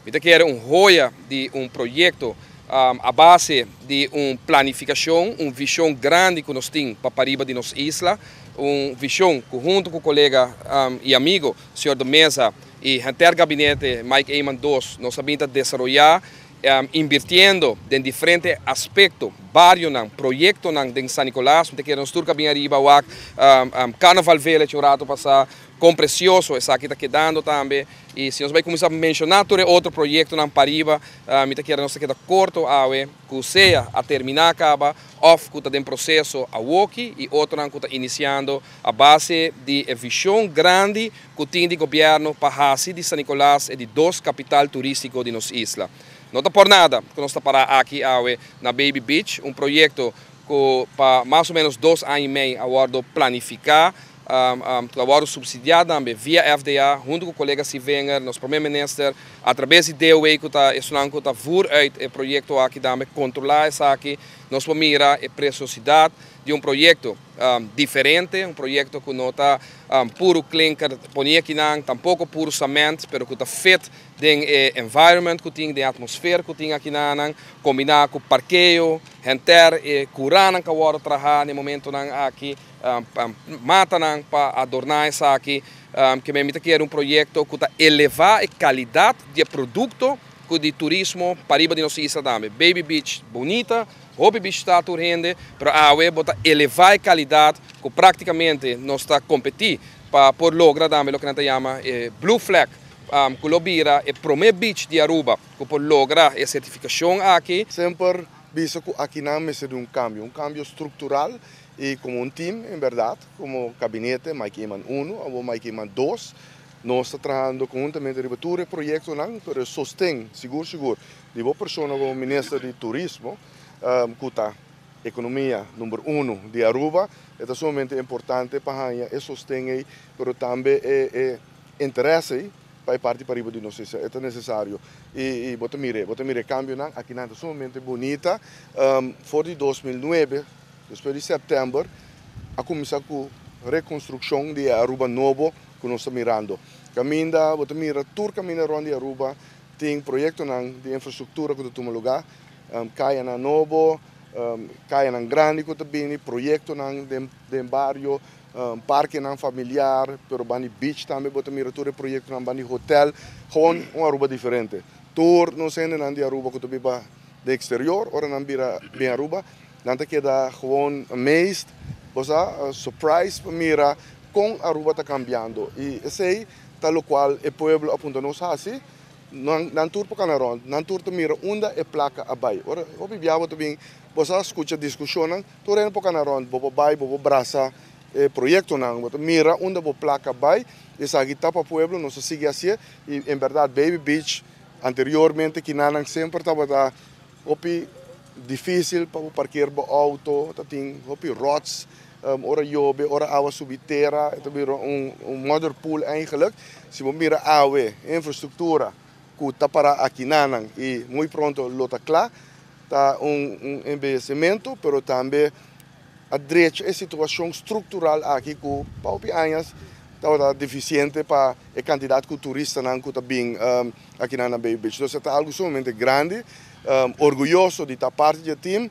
Mi ta kere un joya di un proyecto a base di un planificacion, un vision grandi cu nos tin pa pariba di nos isla, un vision cu hunto cu colega y amigo, señor De Meza y henter gabinete Mike Eman II, nos a bin ta desaroya, invirtiendo den diferente aspecto, barionan, proyectonan den San Nicolas. Mi ta kere nos tur a bin ariba wak Carnival Village un rato pasa, con precioso esaki ta kedando tambe. Y si nos bay cuminsa menciona tur otro proyectonan pariba, mi ta kere nos keda corto awe, cu sea a termina caba of cu ta den proceso awoki y otronan cu ta iniciando a base di vision grandi cu tin di gobierno pa haci di San Nicolas e di dos capital turistico di nos isla. No ta por nada cu nos ta para aki awe na Baby Beach, un proyecto cu pa mas o menos 2 aña y mey a wordo planifica, a wordo subsidia tambe via FDA, hunto cu colega Sevinger, nos prome minister, atraves di DOW, cu ta esunnan cu ta voer uit e proyecto aki tambe, controla esaki. Nos por mira e preciosidad di un proyecto diferente, un proyecto cu no ta puro klinker poni akinan, tampoco puro cement, pero cu ta fit den environment cu tin, den atmosfera cu tin akinan, combina cu parkeo, henter e curanan cu a wordo traha na momentonan aki, matanan pa adorna esaki, cu mi ta kere un proyecto cu ta eleva e calidad di producto di turismo pariba di nos isla tambe. Baby Beach bunita, hopi bishita tur hende, pero awe bo ta eleva e calidad cu practicamente nos ta competi pa por logra tambe loke nan ta yama Blue Flag, cu lo bira e prome beach di Aruba cu por logra e certificacion aki. Semper bisa cu akinan mester un cambio, un cambio structural y como un team, en berdad, como gabinete, Mike Eman 1 of Mike Eman 2, nos ta trahando conhuntamente riba tur proyectonan, pero sosten, sigur sigur, di bo persona como minister di turismo, cu ta economia number 1 di Aruba, ta sumamente importante pa e sosten ey, pero tambe e interes pa parti pariba di nos, ta necesario. Y bo ta mira cambionan akinan ta sumamente bunita. For di 2009, despues di september, a cuminsa cu reconstruccion di Aruba nobo cu nos ta mirando. Caminda, bo ta mira tur caminda rond di Aruba, tin proyecto di infrastructura cu ta tuma luga, cayanan nobo, cayanan grandi cu ta bini, proyectonan di bario, parkenan familiar, pero banda di beach tambe, bo ta mira tur proyectonan banda di hotel, gewoon un Aruba diferente. Tur nos hendenan di Aruba cu ta biba den exterior, ora nan bira bin Aruba, nan ta keda gewoon amazed, bo surprise pa mira con Aruba ta cambiando. Y esey ta locual e pueblo a puntra nos haci, nan tur por cana rond, nan tur ta mira unda e placa a bay. Ora, hopi biaha bo bin, bo scucha discusion, tur por cana rond, bo bay, bo brasa e proyectonan, bo mira unda e placa a bay, esaki ta pa pueblo, nos ta sigui asina, y en berdad Baby Beach anteriormente akinan semper tabata hopi dificil pa parkeer e auto, tin hopi rots, ora yobe, ora awa subi tera, ta un modderpoel eigenlijk. Si bo mira awe, infrastructura, cu ta para akinan y muy pronto lo ta cla, ta un embeyecimento, pero tambe a drecha e situacion structural aki cu pa hopi aña tabata deficiente pa e cantidad di turistanan cu ta bin aki na Baby Beach. Anto, ta algo sumamente grandi, orguyoso di ta parti di e team.